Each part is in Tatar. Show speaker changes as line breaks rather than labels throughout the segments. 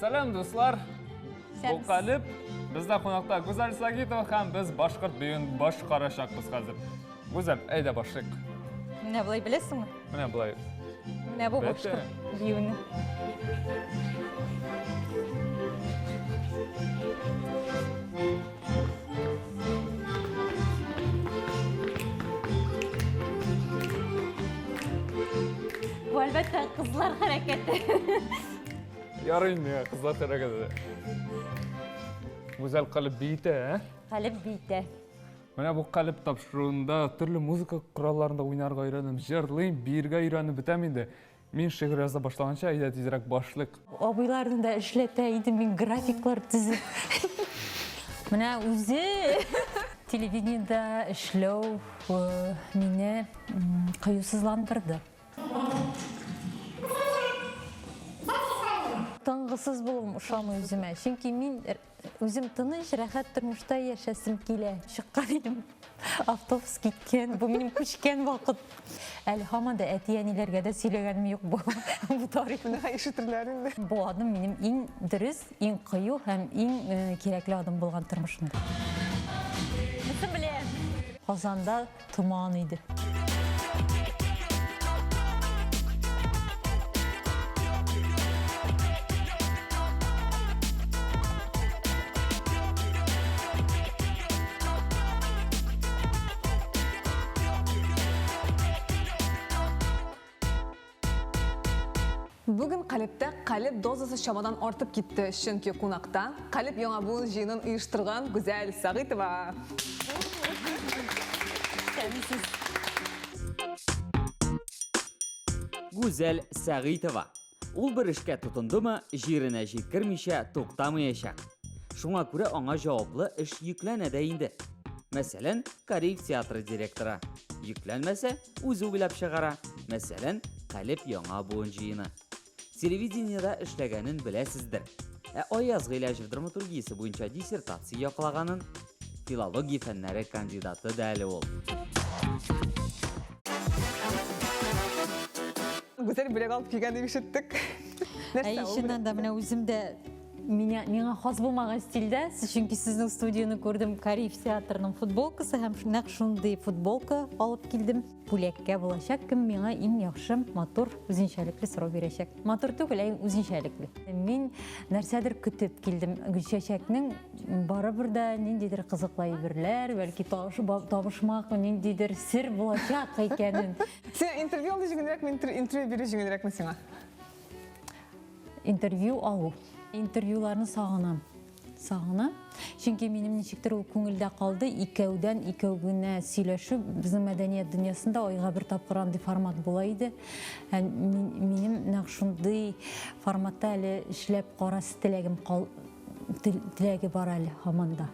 Сәлам, дуслар! Бу Калеб, бездә кунакта Гүзәл Сагитова һәм без башкорт биюен башкарачакбыз хәзер. Гүзәл, әйдә башлыйк.
Менә болай беләсеңме?
Менә болай.
Менә бу башкорт биюне. Бу әлбәттә кызлар хәрәкәте.
Ярый инде, кызлар хәрәкәте. Гүзәл калеп биетә, ә?
Калеп биетә.
Менә бу калеп тапшыруында төрле музыка коралларында уйнарга өйрәндем, җырлыйм, биергә өйрәнеп бетәм инде. Мин шигырь яза башлаганча, әйдә тизрәк башлыйк.
Абыйларны да эшләтә идем мин графиклар төзеп. Менә үзе телевидениедә эшләү мине кыюсызландырды. Тынгысыз булуым ошамый үземә. Чөнки мин үзем тыныч, рәхәт тормышта яшәсем килә. Чыккан идем, автобус киткән, бу минем күчкән вакыт. Әле һаман да әти-әниләргә дә сөйләгәнем юк бу, бу тарихны.
Менә ишетерләр инде.
Бу адым минем иң дөрес, иң кыю һәм иң кирәкле адым булган тормышымда. Монысын беләм. Казанда томан иде.
Бүген Калебтә калеб дозасы чамадан артып китте, чөнки кунакта Калеб яңа буын җыенын оештырган Гүзәл Сәгыйтова.
Исәнмесез.
Гүзәл Сәгыйтова. Ул бер эшкә тотындымы, җиренә җиткермичә туктамаячак. Шуңа күрә аңа җаваплы эш йөкләнә дә инде. Мәсәлән, Кариев театры директоры. Йөкләнмәсә, үзе уйлап чыгара. Мәсәлән, Калеб яңа буын җыены. Телевидениедә эшләгәнен беләсездер. Ә Аяз Гыйләҗев драматургиясе буенча диссертация яклаганын, филология фәннәре кандидаты да әле ул.
Гүзәл бүләк алып килгән дип ишеттек.
Нәрсә ул? Чыннан да менә үзем дә Меня, миңа хас булмаган стильдә, чөнки сезнең студияне күрдем, Кариев театрының футболкасы һәм нәкъ шундый футболка алып килдем. Бүләккә булачак, кем миңа иң яхшы, матур, үзенчәлекле сорау бирәчәк. Матур түгел, ә үзенчәлекле. Мин нәрсәдер көтеп килдем. Гөлчәчәкнең барыбер дә ниндидер кызыклы әйберләр, бәлки табышмак, ниндидер сер булачак икәнен.
Сиңа интервью алу җиңелрәкме, интервью бирү җиңелрәкме сиңа?
Интервью алу. Интервьюларны сагынам. Сагынам. Чөнки минем ничектер ул күңелдә калды. Икәүдән икәү генә сөйләшү безнең мәдәният дөньясында айга бер тапкыр андый формат була иде. Һәм минем нәкъ шундый форматта әле эшләп карасы теләгем кал теләге бар әле һаман да.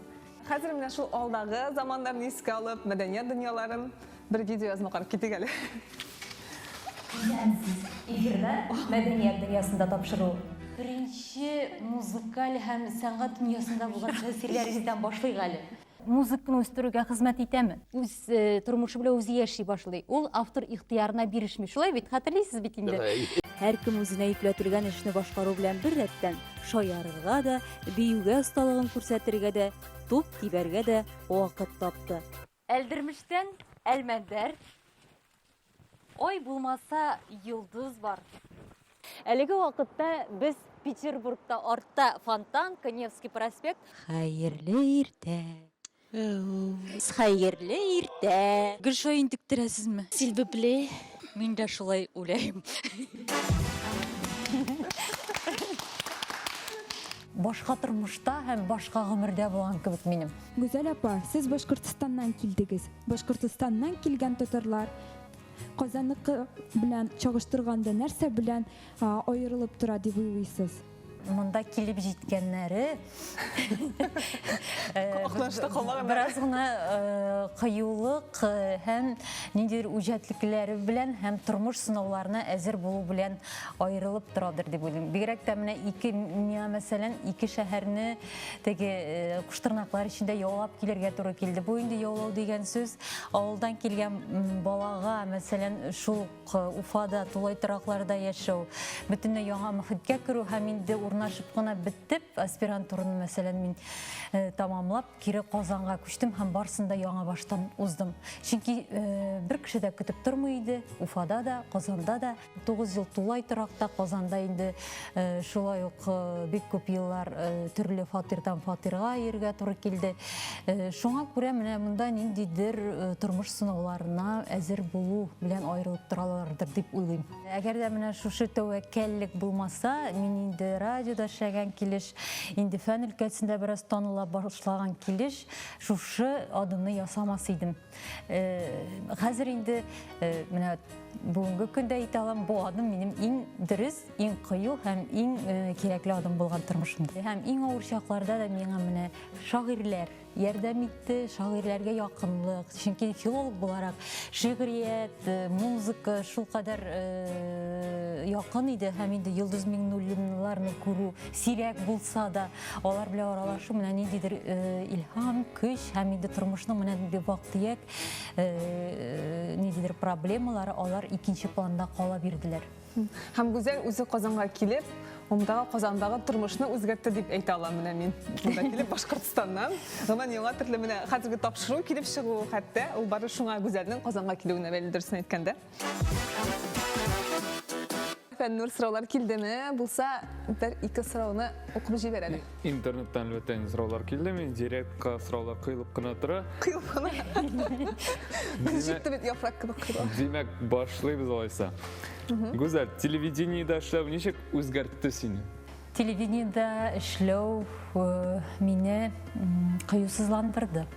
Хәзер менә шул алдагы заманнарны искә алып, мәдәният дөньяларын бер видеоязма карап китик әле.
Исәнмесез! Эфирда Мәдәният дөньясында тапшыру. Беренче музыкаль һәм сәнгать дөньясында булган тәэсирләрегездән башлыйк әле. Музыканы үстерүгә хезмәт итәме? Үз тормышы белән үзе яши башлый. Ул автор ихтыярына бирешми. Шулай бит, хәтерлисез бит инде. Һәркем үзенә йөкләтелгән эшне башкару белән беррәттән, шаярырга да, биюгә осталыгын күрсәтергә дә, туп тибәргә дә вакыт тапты. Әлдермештән Әлмәндәр, Ай булмаса, йолдыз бар. Әлеге вакытта без Петербургта, артта Фонтанка, Невский проспект. Хәерле иртә. Хәерле иртә. Гел шулай интектерәсезме?
Силбепле.
Мин дә шулай уйлыйм. Башка тормышта һәм башка гомердә булган кебек минем.
Гүзәл апа, сез Башкортостаннан килдегез. Башкортостаннан килгән татарлар Казанныкы белән чагыштырганда нәрсә белән аерылып тора дип уйлыйсыз?
Монда килеп җиткәннәре бераз гына кыюлык һәм ниндидер үҗәтлекләре белән һәм тормыш сынауларына әзер булу белән аерылып торадыр дип уйлыйм. Бигрәк тә менә ике, миңа мәсәлән, ике шәһәрне теге куштырнаклар эчендә яулап килергә туры килде. Бу инде яулау дигән сүз авылдан килгән балага, мәсәлән, шул Уфада тулай торакларда яшәү, бөтенләй яңа мохиткә керү һәм инде урнашып кына бетеп, аспирантураны, мәсәлән, мин э, тамамлап, кире Казанга күчтем һәм барысын да яңа баштан уздым. Чөнки э, бер кеше дә көтеп тормый иде, Уфада да, Казанда да. 9 ел тулай торакта, Казанда инде э, шулай ук э, бик күп еллар э, төрле фатирдан фатирга йөрергә туры килде. Шуңа күрә менә монда ниндидер тормыш сынауларына әзер булу белән аерылып торалардыр дип уйлыйм. Әгәр дә менә шушы тәвәккәллек булмаса, мин инде радиода эшләгән килеш, инде фән өлкәсендә бераз таныла башлаган килеш, шушы адымны ясамас идем. Хәзер инде менә бүгенге көндә әйтә алам, бу адым минем иң дөрес, иң кыю һәм иң кирәкле адым булган тормышымда. Һәм иң авыр чакларда да миңа менә шагыйрьләр ярдәм итте, шагыйрьләргә якынлык. Чөнки филолог буларак шигърият, музыка шулкадәр якын иде һәм инде Йолдыз Миңнуллиналарны күрү сирәк булса да, Алар белән аралашу менә ниндидер э, илһам, көч һәм инде тормышның менә нинди вак-төяк э, ниндидер проблемалары алар икенче планда кала бирделәр.
Һәм Гүзәл үзе Казанга килеп, мондагы Казандагы тормышны үзгәртте дип әйтә алам менә мин. Монда килеп Башкортстаннан, гомумән яңа төрле менә хәзерге тапшыру килеп чыгу хәтта ул бары шуңа Гүзәлнең Казанга килүенә бәйле дөресен әйткәндә. Фәннур, сораулар килдеме? Булса, бер-ике сорауны укып җибәр әле.
Интернеттан әлбәттә инде сораулар килде. Мин директка сораулар коелып кына тора.
Коелып кына. Җитте бит яфрак кебек коела.
Димәк, башлыйбыз алайса. Гүзәл, телевидениедә эшләү ничек үзгәртте сине?
Телевидениедә эшләү э, мине кыюсызландырды.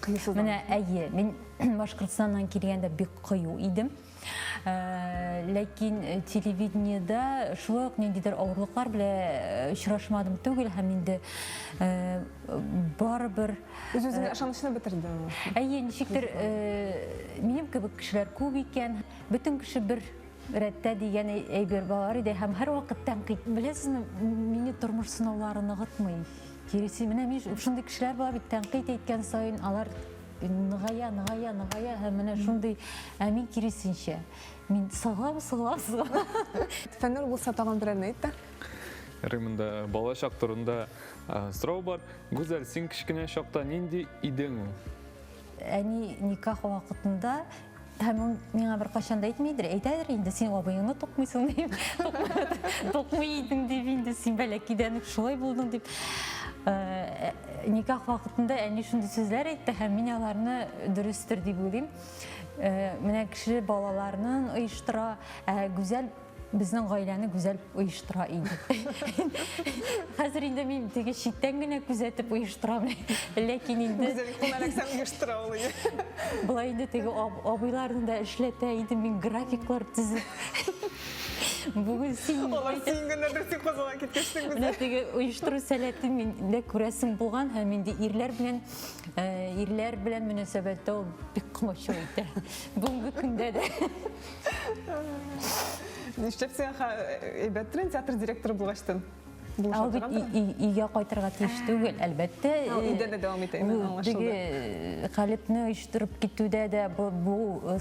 Кыюсызландырды.
Менә әйе, мин Башкортстаннан килгәндә бик кыю идем. Э, ләкин э, телевидениедә шулай ук ниндидер авырлыклар белән э, очрашмадым түгел һәм инде барыбер
үз-үзеңә ышанычны бетерде.
Әйе, ничектер минем кебек кешеләр күп икән, бөтен кеше бер рәттә дигән әйбер бар иде һәм һәрвакыт тәнкыйть. Беләсезме, мине тормыш сынаулары ныгытмый. Киресе, менә мин шундый кешеләр була бит, тәнкыйть әйткән саен алар ныгая, ныгая, ныгая һәм менә шундый, ә мин киресенчә. Мин сыгылам, сыгылам, сыгылам.
Фәннур булса тагын берәрне әйт тә.
Ярый, монда балачак турында сорау бар. Гүзәл, син кечкенә чакта нинди идең ул?
Әни никах вакытында Һәм ул миңа беркайчан да әйтмидер, әйтәдер инде, син абыеңны тукмыйсың дип, тукмый идең дип инде, син бәләкәйдән үк шулай булдың дип. Э, никах вакытында әни шундый сүзләр әйтте һәм мин аларны дөрестер дип уйлыйм. Э, менә кеше балаларның оештыра, ә Гүзәл безнең гаиләне гүзәл оештыра иде. Хәзер инде мин теге читтән генә күзәтеп оештырам. Ләкин инде
Гүзәл кулына эләксәң оештыра ул.
Болай инде теге абыйларны да эшләтә идем мин графиклар төзеп. Бүген син
Алар сөенгәннәрдер син Казанга киткәчтең
Менә теге оештыру сәләте миндә күрәсең булган һәм инде ирләр белән э, ирләр белән мөнәсәбәттә ул бик комачау итә. Бүгенге көндә дә.
Нишләп сиңа әйбәттер инде театр директоры булгачтын?
Ул бит өйгә кайтырга тиеш түгел, әлбәттә.
Өйдә дә дәвам итә, аңлашылды.
Теге калебне оештырып китүдә дә бу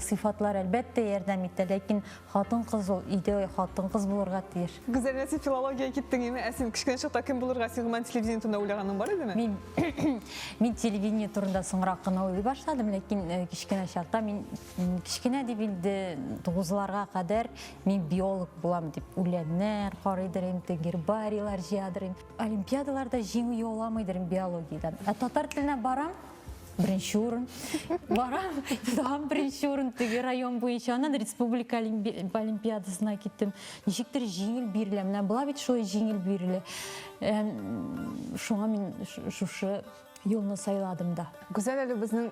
сыйфатлар әлбәттә ярдәм итә, ләкин хатын-кыз ул өйдә хатын-кыз булырга тиеш.
Гүзәл, менә син филологиягә киттең, име? Ә син кечкенә чакта кем булырга, син гомумән телевидение турында уйлаганың бар идеме?
Мин мин телевидение турында соңрак кына уйлый башладым, ләкин кечкенә чакта мин Кечкенә дип инде тугызларга кадәр мин биолог булам дип үләннәр карыйдыр инде, гербарийлар җыядыр инде. Олимпиадаларда җиңү яуламыйдыр инде биологиядән. Ә татар теленә барам, беренче урын. Барам, тагын беренче урын теге район буенча, аннан республика олимпиадасына киттем. Ничектер җиңел бирелә. Менә була бит шулай җиңел бирелә. Шуңа мин шушы юлны сайладым да.
Гүзәл әле безнең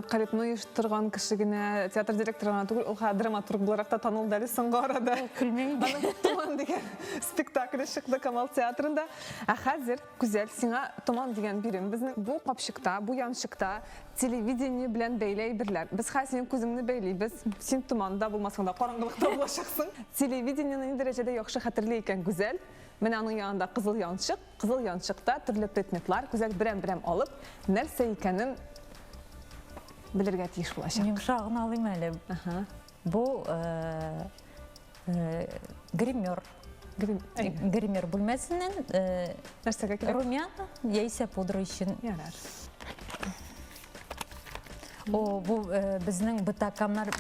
Калебне оештырган кеше генә, театр директоры гына түгел, ул хәзер драматург буларак та танылды әле соңгы арада.
Көлмә инде.
Аның Томан дигән спектакле чыкты Камал театрында. Ә хәзер, Гүзәл, сиңа Томан дигән бирем безнең. Бу капчыкта, бу янчыкта телевидение белән бәйле әйберләр. Без хәзер синең күзеңне бәйлибез. Син томанда булмасаң да, караңгылыкта булачаксың. Телевидениене ни дәрәҗәдә яхшы хәтерли икән Гүзәл? Менә аның янында кызыл янчык. Кызыл янчыкта төрле предметлар Гүзәл берәм-берәм алып, нәрсә икәнен белергә тиеш булачак.
Йомшагын алыйм әле. Бу э, э, гример. Гример бүлмәсеннән.
Нәрсәгә кирәк?
Румяна яисә пудра өчен.
Ярар.
О, бу безнең бытакамнар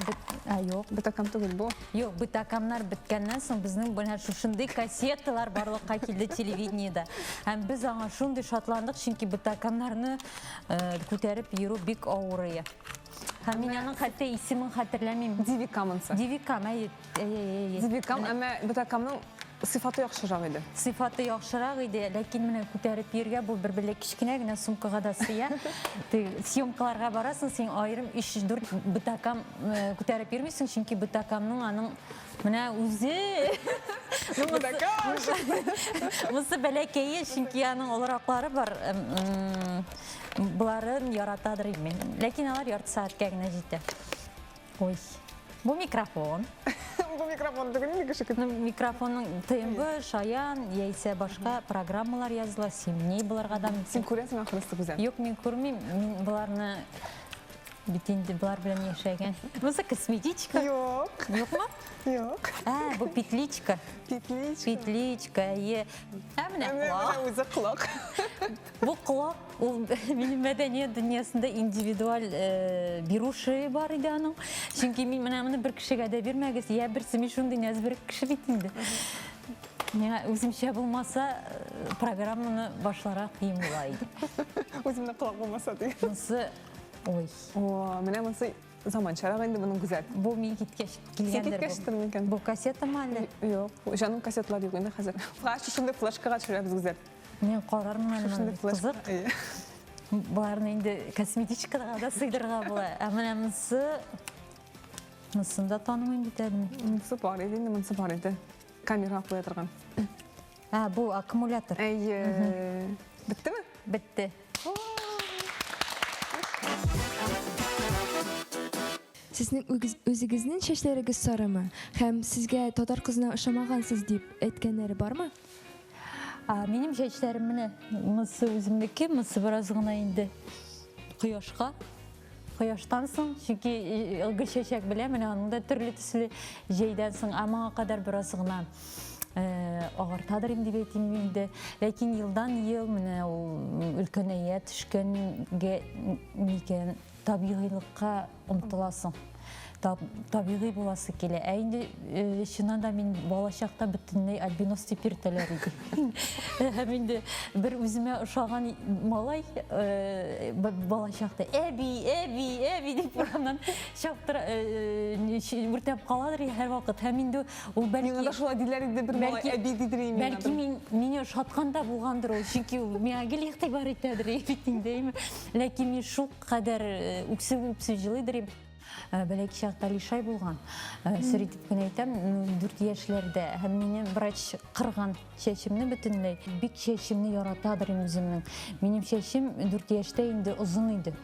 ә, юк.
Бытакам түгел бу.
Юк, бытакамнар беткәннән соң безнең менә шушындый кассеталар барлыкка килде телевидениедә. Һәм без аңа шундый шатландык, чөнки бытакамнарны күтәреп йөрү бик авыр иде. Һәм мин аның хәтта исемен хәтерләмим.
Дивикам ансы.
Дивикам, әйе, әйе, әйе.
Дивикам, әмма бытакамның сыйфаты яхшырак иде.
Сыйфаты яхшырак иде, ләкин менә күтәреп йөргә бу бер белә кечкенә генә сумкага да сыя. Съемкаларга барасың, син аерым 3-4 бытакам күтәреп йөрмисең, чөнки бытакамның аның менә үзе.
Бытакам!
Монысы бәләкәе, чөнки аның олыраклары бар. Боларын яратадыр инде мин. Ләкин алар ярты сәгатькә генә җитә. Ой. Бу микрофон.
Бу микрофон түгел инде кеше көтә.
Ну, микрофонның ТМБ, Шаян, яисә башка программалар языла, Симни булырга да мөмкин.
Син күрәсең ахрысы, Гүзәл.
Юк, мин күрмим. Мин боларны бит инде болар белән яшәгән. Монысы косметичка.
Юк.
Юкмы?
Юк.
Ә, бу петличка.
Петличка.
Петличка, әйе. Ә менә колак.
Менә үзе колак.
Бу колак, ул минем мәдәният дөньясында индивидуаль э, беруши бар иде аның. Чөнки мин менә моны бер кешегә дә бирмәгез, я берсе мин шундый нәзберек кеше бит инде. Миңа үземчә булмаса, э, программаны башларга кыен була иде.
Үземдә колак булмаса дигән.
Монысы, ой.
О, менә монысы заманчарак инде моның гүзәл.
Бу мин киткәч килгәндер.
Син киткәчтер микән?
Бу кассетамы әллә?
Юк, җаным кассеталар юк инде хәзер. Флаш, шушындый флешкага төшерәбез гүзәл.
Мин карармын әле моны. Кызык. Боларны инде косметичкага да сыйдырырга була. Ә менә монысы монысын да танымыйм бит әле мин.
Монысы бар иде инде, монысы бар иде. Камерага куя торган.
Ә, бу аккумулятор.
Әйе. Беттеме?
Бетте.
Сезнең үзегезнең чәчләрегез сарымы? Һәм сезгә татар кызына ошамагансыз дип әйткәннәре бармы?
Минем чәчләрем менә монысы үземнеке, монысы бераз гына инде кояшка. Кояштан соң, чөнки гөлчәчәк белә, менә аның да төрле төсле җәйдән соң, ә моңа кадәр бераз гына агартадыр инде дип әйтим инде. Ләкин елдан ел менә ул өлкәнәя төшкәнгә микән, табигыйлыкка омтыласың. Табигый буласы килә. Ә инде э, чыннан да мин балачакта бөтенләй альбинос дип йөртәләр иде. Һәм инде бер үземә ошаган малай э, балачакта әби, әби, әби дип урамнан чаптыра, э, үртәп каладыр һәрвакыт. Һәм инде ул бәлки
Миңа да шулай диләр иде, бер малай әби дидер миңа.
Бәлки мин мине ошаткан да булгандыр ул, чөнки ул миңа гел игътибар итәдер бит инде. Ләкин мин шул кадәр үксеп-үксеп җылыйдыр идем. Бәләкәй чакта лишай булган. Сер итеп кенә әйтәм, 4 яшьләрдә һәм мине врач кырган чәчемне бөтенләй. Бик чәчемне яратадыр инде үземнең. Минем чәчем 4 яшьтә инде озын иде.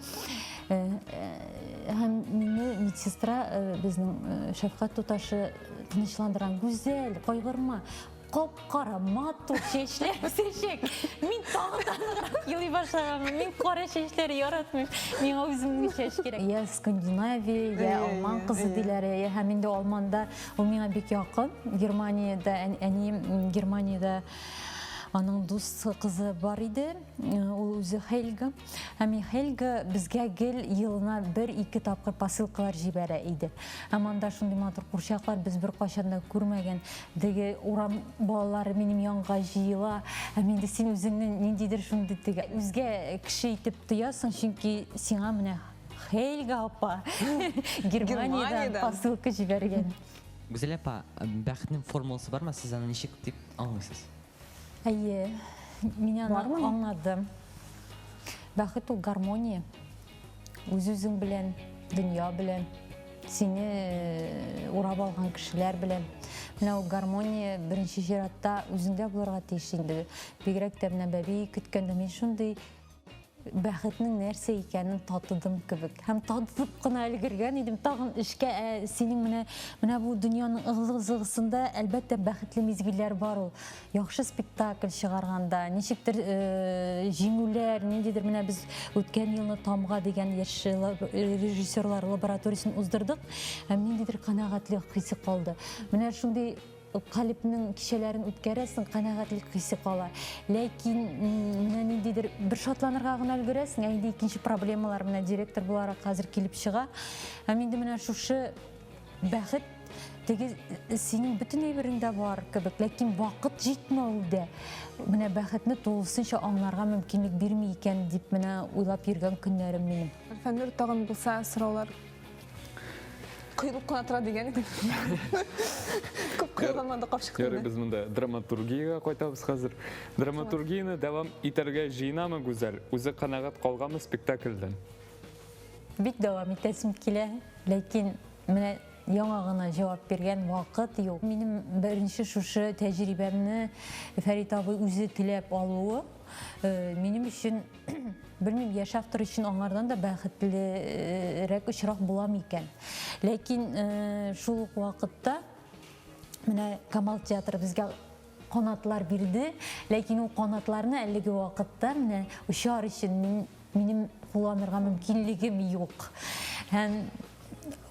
Һәм мине медсестра безнең шәфкать туташы тынычландырган. Гүзәл, кайгырма, кап-кара, матур чәчләр үсәчәк. Мин тагын да ныграк елый башлаганмын. Мин кара чәчләр яратмыйм. Миңа үземнең чәч кирәк. Я Скандинавия, я алман кызы диләр. Һәм инде алманда ул миңа бик якын. Германиядә әнием Германиядә аның дус кызы бар иде. Ул үзе Хельга. Һәм Хельга безгә гел елына бер-ике тапкыр посылкалар җибәрә иде. Һәм анда шундый матур курчаклар без беркайчан да күрмәгән. Теге урам балалары минем янга җыела. Һәм инде син үзеңне ниндидер шундый теге үзгә кеше итеп тоясың, чөнки сиңа менә Хельга апа Германиядән посылка җибәргән.
Гүзәл апа, бәхетнең формуласы бармы? Сез аны ничек дип аңлыйсыз?
Әйе, мин аны аңладым. Бәхет ул гармония. Үз-үзең белән, дөнья белән, сине э, урап алган кешеләр белән. Менә ул гармония беренче чиратта үзеңдә булырга тиеш инде. Бигрәк тә менә бәби көткәндә мин шундый бәхетнең нәрсә икәнен татыдым кебек. Һәм татып кына өлгергән идем, тагын эшкә ә, синең менә менә бу дөньяның ыгы-зыгысында әлбәттә бәхетле мизгелләр бар ул. Яхшы спектакль чыгарганда, ничектер э, җиңүләр, ниндидер менә без үткән елны Тамга дигән яшь режиссерлар лабораториясен уздырдык, һәм ниндидер канәгатьлек хисе калды. Менә шундый Калебнең кичәләрен үткәрәсең, канәгатьлек хисе кала. Ләкин менә ниндидер бер шатланырга гына өлгерәсең, ә инде икенче проблемалар менә директор буларак хәзер килеп чыга. Һәм инде менә шушы бәхет теге синең бөтен әйбереңдә бар кебек, ләкин вакыт җитмәү дә менә бәхетне тулысынча аңларга мөмкинлек бирми икән дип менә уйлап йөргән көннәрем минем.
Фәннур, тагын булса сораулар коелып кына тора дигән идең. Күп коелган монда капчык.
Ярый, без монда драматургиягә кайтабыз хәзер. Драматургияне дәвам итәргә җыенамы Гүзәл? Үзе канәгать калганмы спектакльдән?
Бик дәвам итәсем килә, ләкин менә яңа гына җавап биргән вакыт юк. Минем беренче шушы тәҗрибәмне Фәрит абый үзе теләп алуы минем өчен, белмим, яшь автор өчен аңардан да бәхетлерәк очрак була микән. Ләкин шул ук вакытта менә Камал театры безгә канатлар бирде, ләкин ул канатларны әлеге вакытта менә очар өчен минем кулланырга мөмкинлегем юк. Һәм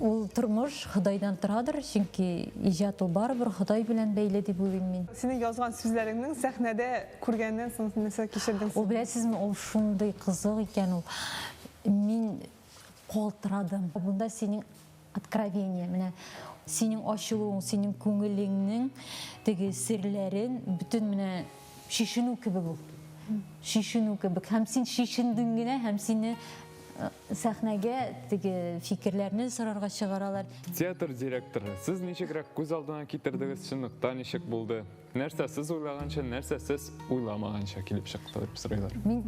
ул тормыш Ходайдан торадыр, чөнки иҗат ул барыбер Ходай белән бәйле дип уйлыйм мин.
Синең язган сүзләреңнең сәхнәдә күргәннән соң нәрсә кичердең?
Ул, беләсезме, ул шундый кызык икән ул. Мин калтырадым. Бунда синең откровение, менә синең ачылуың, синең күңелеңнең теге серләрен бөтен менә шешенү кебек ул. Шешенү кебек. Һәм син шешендең генә, һәм сине сәхнәгә теге фикерләрне сорарга чыгаралар.
Театр директоры, сез ничегрәк күз алдына китердегез, чынлыкта ничек булды? Нәрсә сез уйлаганча, нәрсә сез уйламаганча килеп чыкты дип сорыйлар.
Мин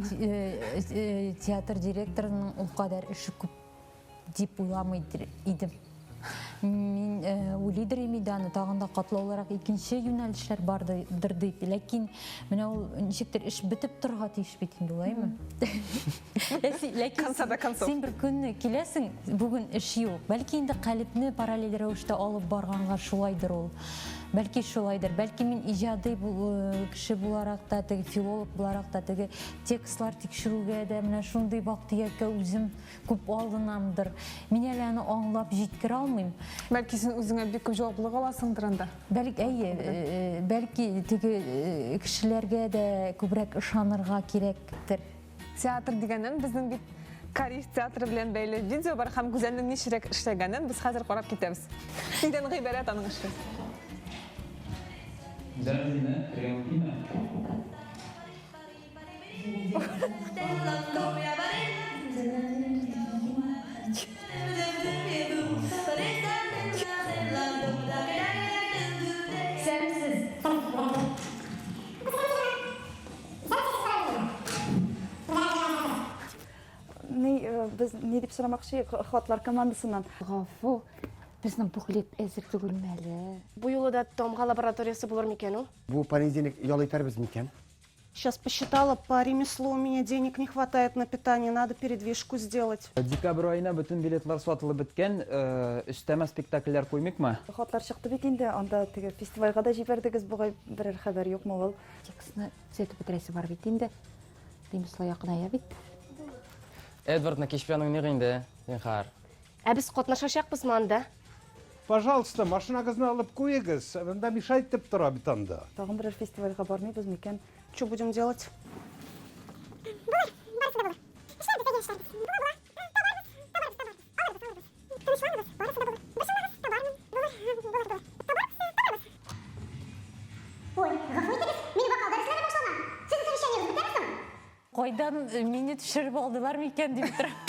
театр директорының ул кадәр эше күп дип уйламый идем. Мин уйлыйдыр идем аны тагын да катлаулырак икенче юнәлешләр бардыр дип. Ләкин менә ул ничектер эш бетеп торырга тиеш бит инде, улаймы? Ләкин син бер көнне киләсең, бүген эш юк. Бәлки инде калебне параллель рәвештә алып барганга шулайдыр ул. Бәлки шулайдыр. Бәлки мин иҗади кеше буларак та, теге филолог буларак та, теге текстлар тикшерүгә дә менә шундый вак-төяккә үзем күп алынамдыр. Мин әле аны аңлап җиткерә алмыйм.
Бәлки син үзеңә бик күп җаваплылык аласыңдыр анда.
Бәлки, әйе, бәлки теге кешеләргә дә күбрәк ышанырга кирәктер.
Театр дигәннән безнең бит Кариф театры белән бәйле видео бар һәм Гүзәлнең ничек эшләгәнен без хәзер карап китәбез. Нидән гыйбарәт аның эше?
Ни, без ни дип сорамакчы, хатлар командасыннан.
Гафу, безнең буклет әзер түгелме әле?
Бу юлы да тамга лабораториясе булыр микән ул?
Бу понедельник ял итәрбез микән?
Сейчас посчитала, по ремеслу у меня денег не хватает на питание, надо передвижку сделать.
Декабрь аена бөтен билетлар сатылып беткән, өстәмә спектакльләр куймыйкмы?
Хатлар чыкты бит инде, анда теге фестивальгә дә җибәрдегез бугай, берәр хәбәр юкмы ул?
Текстны төзәтеп бетерәсе бар бит инде. Ремесло якыная бит.
Эдвардны кич белән уйныйк инде, зинһар.
Ә без катнашачакбызмы анда?
Пожалуйста, машинагызны алып куегыз, монда мешать итеп тора бит анда.
Тагын берәр фестивальгә бармыйбыз микән?
Что будем делать?
Ой, гафу итегез, минем вокал дәресләре башлана. Сезнең совещаниегез бетәме соң?
Кайдан мине төшереп алдылар микән дип торам.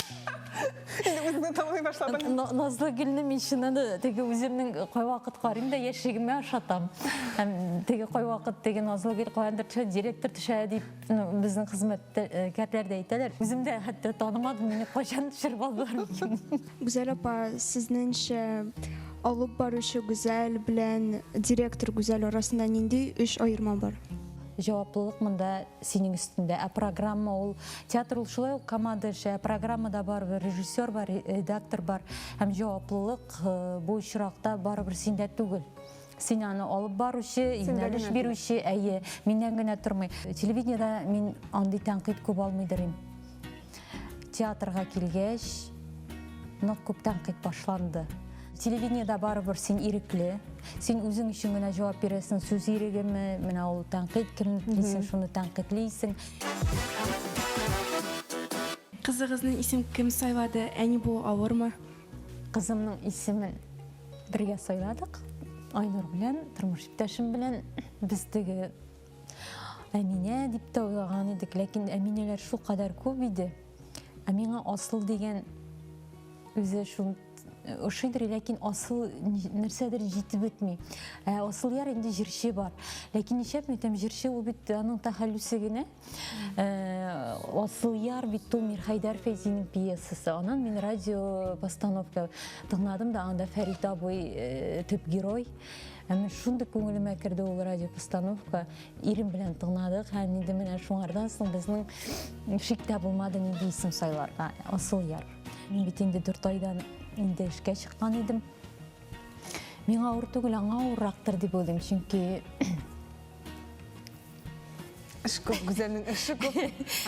Инде үзеңне танымый башладың.
Назлы Гөлне мин чыннан да теге үземнең кайвакыт карыйм да яшьлегемә ошатам. Һәм теге кайвакыт теге Назлы Гөл каяндыр төшә, директор төшә дип, ну, безнең хезмәткәрләр дә әйтәләр. Үзем дә хәтта танымадым, мине кайчан төшереп алдылар микән.
Гүзәл апа, сезнеңчә алып баручы Гүзәл белән директор Гүзәл арасында нинди өч аерма бар?
Җаваплылык монда синең өстендә. Ә программа ул, театр ул шулай ук команда эше, ә программада барыбер режиссер бар, редактор бар. Һәм җаваплылык бу очракта барыбер синдә түгел. Син аны алып баручы, юнәлеш бирүче, әйе, миннән генә тормый. Телевидениедә мин андый тәнкыйть күп алмыйдыр инде. Театрга килгәч, нык күп тәнкыйть башланды. Телевидениедә барыбер син ирекле. Син үзең өчен генә җавап бирәсең, сүз ирегеме, менә ул тәнкыйть кемне телисең, шуны тәнкыйтьлисең.
Кызыгызның исем кем сайлады? Әни булу авырмы?
Кызымның исемен бергә сайладык. Айнур белән, тормыш иптәшем белән без теге Әминә дип тә уйлаган идек, ләкин Әминәләр шулкадәр күп иде. Ә миңа Асыл дигән үзе шул ошыйдыр, ләкин Асыл нәрсәдер җитеп бетми. Ә Асылъяр инде җырчы бар. Ләкин нишләп мин әйтәм, җырчы ул бит аның тәхәллүсе генә. Асылъяр бит ул Мирхәйдәр Фәйзинең пьесасы. Аннан мин радио постановка тыңладым да, анда Фәрит абый төп герой. Ә мен шундый күңелемә керде ул радио постановка. Ирем белән тыңладык һәм инде менә шуңардан соң безнең шик тә булмады нинди исем сайларга. Асылъяр. Мин бит инде 4 айдан инде эшкә чыккан идем. Миңа авыр түгел, аңа авыррактыр дип уйлыйм, чөнки
Эш күп, Гүзәлнең эше күп.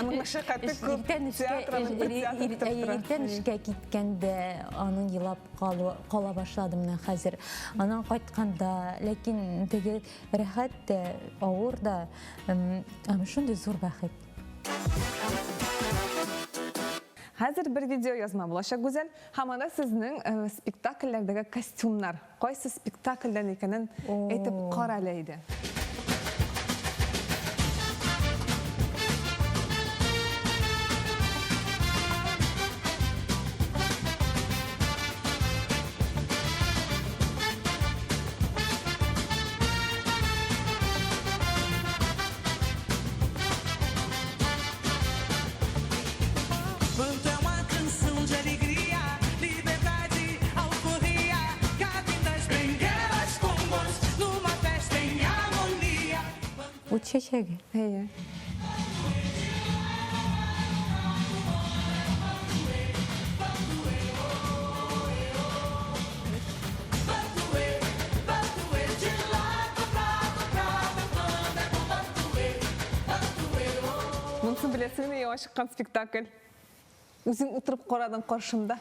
Аның мәшәкате күп.
Иртән эшкә, иртән эшкә киткәндә аның елап кала башлады менә хәзер. Аннан кайтканда, ләкин теге рәхәт тә, авыр да, шундый зур бәхет.
Хәзер бер видео язма булачак, Гүзәл. Һәм анда сезнең спектакльләрдәге костюмнар. Кайсы спектакльдән икәнен әйтеп кара әле әйдә.
Ут чәчәге.
Әйе. Монысын беләсеңме, яңа чыккан спектакль. Үзең утырып карадың каршымда.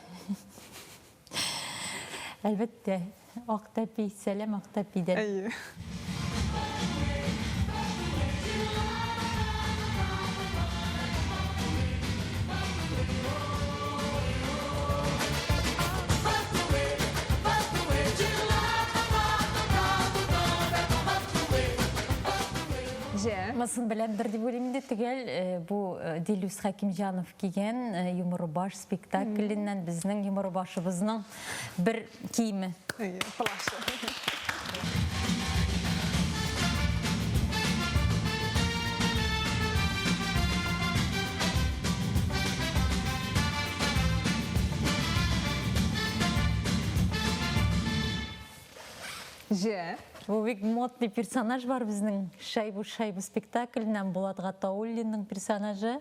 Әлбәттә, Ак тәпи, сәлам Ак тәпидән.
Әйе. Җә.
Монысын беләмдер дип уйлыйм инде төгәл. Э, бу э, Дилүс Хәкимҗанов кигән э, Йомры баш спектакленнән безнең Йомры башыбызның бер киеме.
Әйе, плащ. Җә.
Бу бик модный персонаж бар безнең Шайбу шайбу спектакленнән Булат Гатауллинның персонажы.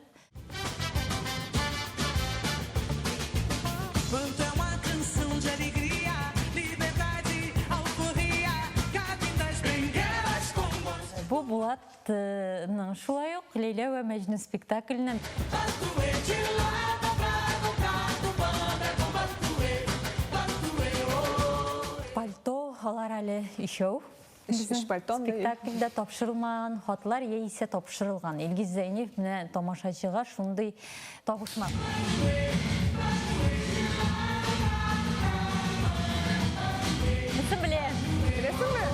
Бу Булатның шулай ук Ләйлә вә Мәҗнүн спектакленнән. Пальто алар әле өчәү.
Өч пальто.
Спектакльдә тапшырылмаган хатлар яисә тапшырылган. Илгиз Зәйниев менә тамашачыга шундый табышмак. Монысын беләм.
Беләсеңме?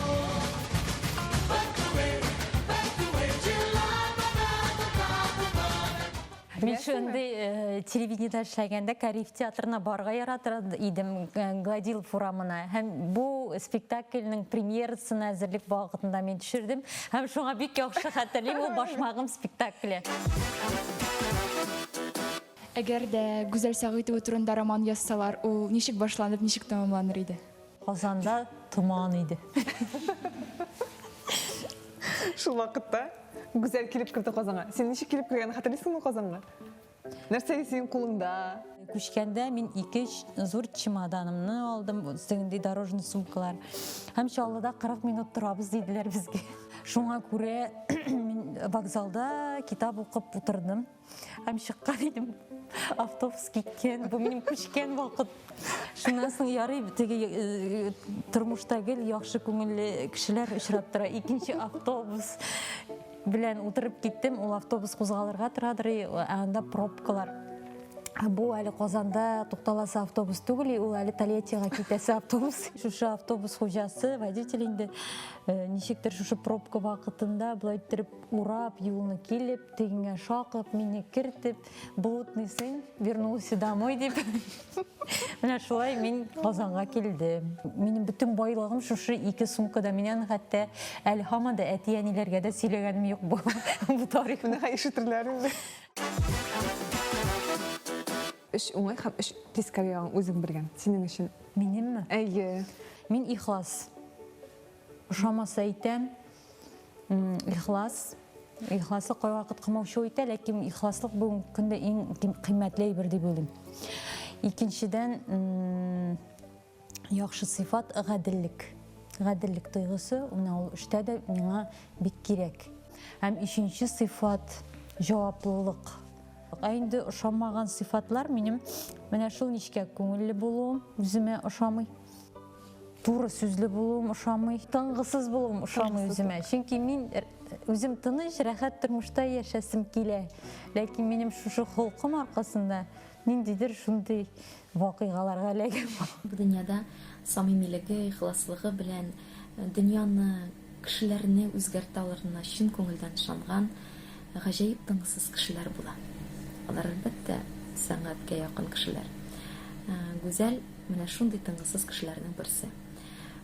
Мин шундый э, телевидениедә эшләгәндә Кариев театрына барырга яратыр идем, э, Гладилов урамына. Һәм бу спектакльнең премьерасына әзерлек вакытында мин төшердем. Һәм шуңа бик яхшы хәтерлим, ул Башмагым спектакле.
Әгәр дә Гүзәл Сәгыйтова турында роман язсалар, ул ничек башланып, ничек тәмамланыр иде?
Казанда томан иде.
Шул вакытта Гүзәл килеп керде Казанга. Син ничек килеп кергәнен хәтерлисеңме Казанга? Нәрсә синең кулыңда?
Күчкәндә мин ике зур чемоданымны алдым, тегендәй дорожный сумкалар. Һәм Чаллыда 40 минут торабыз диделәр безгә. Шуңа күрә мин вокзалда китап укып утырдым. Һәм чыккан идем, автобус киткән, бу минем күчкән вакыт. Шуннан соң ярый, теге э, тормышта гел яхшы күңелле кешеләр очрап тора. Икенче автобус белән утырып киттем, ул автобус кузгалырга торадыр, ә анда пробкалар. Бу әле Казанда тукталасы автобус түгел, ул әле Тольяттига китәсе автобус. Шушы автобус хуҗасы, водитель инде э, ничектер шушы пробка вакытында болай иттереп урап юлны килеп, тегеңә шакып, мине кертеп, блудный сын вернулся домой дип. Менә шулай мин Казанга килдем. Минем бөтен байлыгым шушы ике сумкада. Мин аны хәтта әле һаман да әти-әниләргә дә сөйләгәнем юк бу, бу тарихны.
Менә ишетерләр инде. Өч уңай һәм өч тискәре ягың үзең белгән, синең өчен.
Минемме?
Әйе.
Мин ихлас. Ошамаса әйтәм. Ихлас. Ихласлык кайвакыт комаучау итә, ләкин ихласлык бүгенге көндә иң кыйммәтле әйбер дип уйлыйм. Икенчедән, яхшы сыйфат гаделлек. Гаделлек тойгысы, менә ул эштә дә миңа бик кирәк. Һәм өченче сыйфат җаваплылык. Ә инде ошамаган сыйфатлар минем менә шул нечкә күңелле булуым үземә ошамый. Туры сүзле булуым ошамый, тынгысыз булуым ошамый үземә. Чөнки мин үзем тыныч, рәхәт тормышта яшәсем килә. Ләкин минем шушы холкым аркасында ниндидер шундый вакыйгаларга эләгәм.
Бу дөньяда самимилеге, ихласлыгы белән дөньяны, кешеләрне үзгәртә алырына чын күңелдән ышанган гаҗәеп тынгысыз кешеләр була. Алар, әлбәттә, сәнгатькә якын кешеләр. Гүзәл Менә шундый тынгысыз кешеләрнең берсе.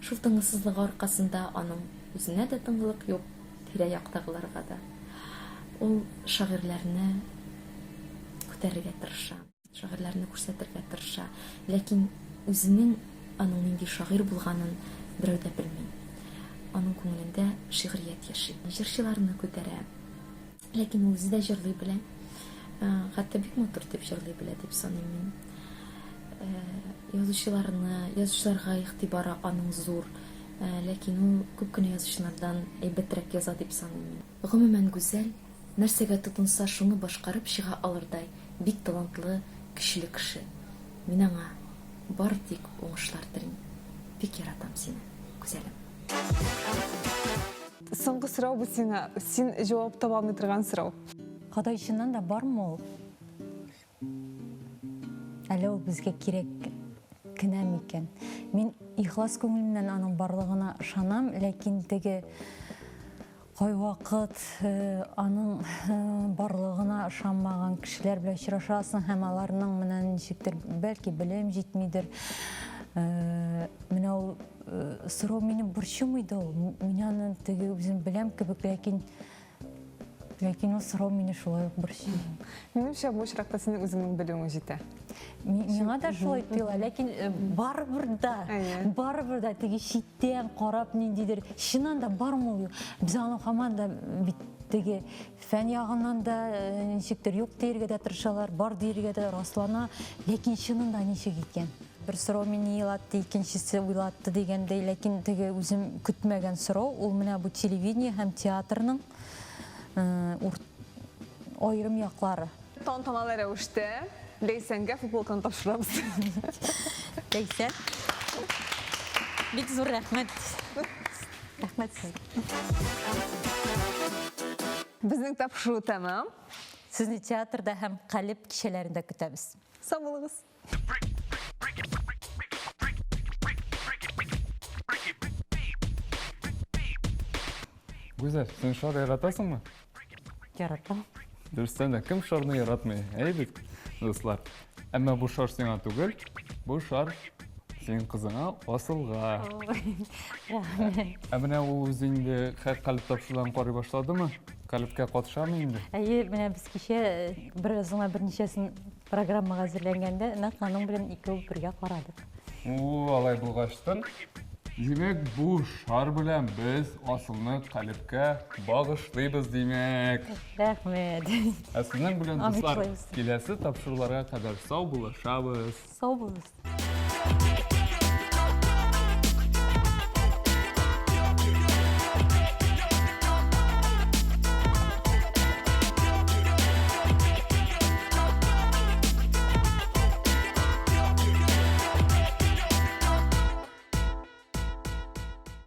Шул тынгысызлыгы аркасында аның үзенә дә тынгылык юк, тирә-яктагыларга да. Ул шагыйрьләрне күтәрергә тырыша, шагыйрьләрне күрсәтергә тырыша, ләкин үзенең аның нинди шагыйрь булганын берәү дә белми. Аның күңелендә шигърият яши. Җырчыларны күтәрә. Ләкин ул үзе дә җырлый белә. Хәтта бик матур итеп җырлый белә дип саныйм мин. Язучыларны, язучыларга игътибары аның зур. Ләкин ул күп кенә язучылардан әйбәтрәк яза дип саныйм мин. Гомумән, Гүзәл, нәрсәгә тотынса, шуны башкарып чыга алырдай бик талантлы, көчле кеше. Мин аңа бары тик уңышлар телим. Бик яратам сине, Гүзәлем.
Соңгы сорау бу сиңа. Син җавап таба алмый торган сорау.
Ходай чыннан да бармы ул? Әллә ул безгә кирәк кенә микән? Мин ихлас күңелемнән аның барлыгына ышанам, ләкин теге кайвакыт э, аның э, барлыгына ышанмаган кешеләр белән очрашасың һәм аларның менә ничектер бәлки белем җитмидер. Э, менә ул Сорау мине борчымый да ул. Мин аны теге үзем беләм кебек, ләкин ләкин ул сорау мине шулай ук борчый.
Минемчә, бу очракта синең үзеңнең белүең җитә.
Миңа да шулай тоела, ләкин э, барыбер да, барыбер да теге читтән карап ниндидер, чыннан да бармы ул? Без аны һаман да бит теге фән ягыннан да э, ничектер юк диергә дә тырышалар, бар диергә дә раслана, ләкин чынында ничек икән? Бер сорау мине елатты, икенчесе уйлатты дигәндәй, ләкин теге үзем көтмәгән сорау, ул менә бу телевидение һәм театрның аерым яклары.
Тантаналы рәвештә Ләйсәнгә футболканы тапшырабыз.
Ләйсән, бик зур рәхмәт. Рәхмәт сезгә.
Безнең тапшыру тәмам.
Сезне театрда һәм Калеб кичәләрендә көтәбез.
Сау булыгыз.
Гүзәл, син шар яратасыңмы?
Яратам.
Дөрестән дә, кем шарны яратмый? Әй бит, дуслар. Әмма бу шар сиңа түгел, бу шар синең кызыңа Асылга.
Рәхмәт.
Ә менә ул үзе инде калеб тапшырудан карый башладымы? Калебкә катышамы инде?
Әйе, менә без кичә бераз гына берничәсен Программага әзерләнгәндә нәкъ аның белән икәү бергә карадык.
У, алай булгачтын. Димәк, бу шар белән без Асылны калебкә багышлыйбыз, димәк.
Рәхмәт.
Ә сезнең белән, дуслар, киләсе тапшыруларга кадәр сау булышабыз.
Сау булыгыз.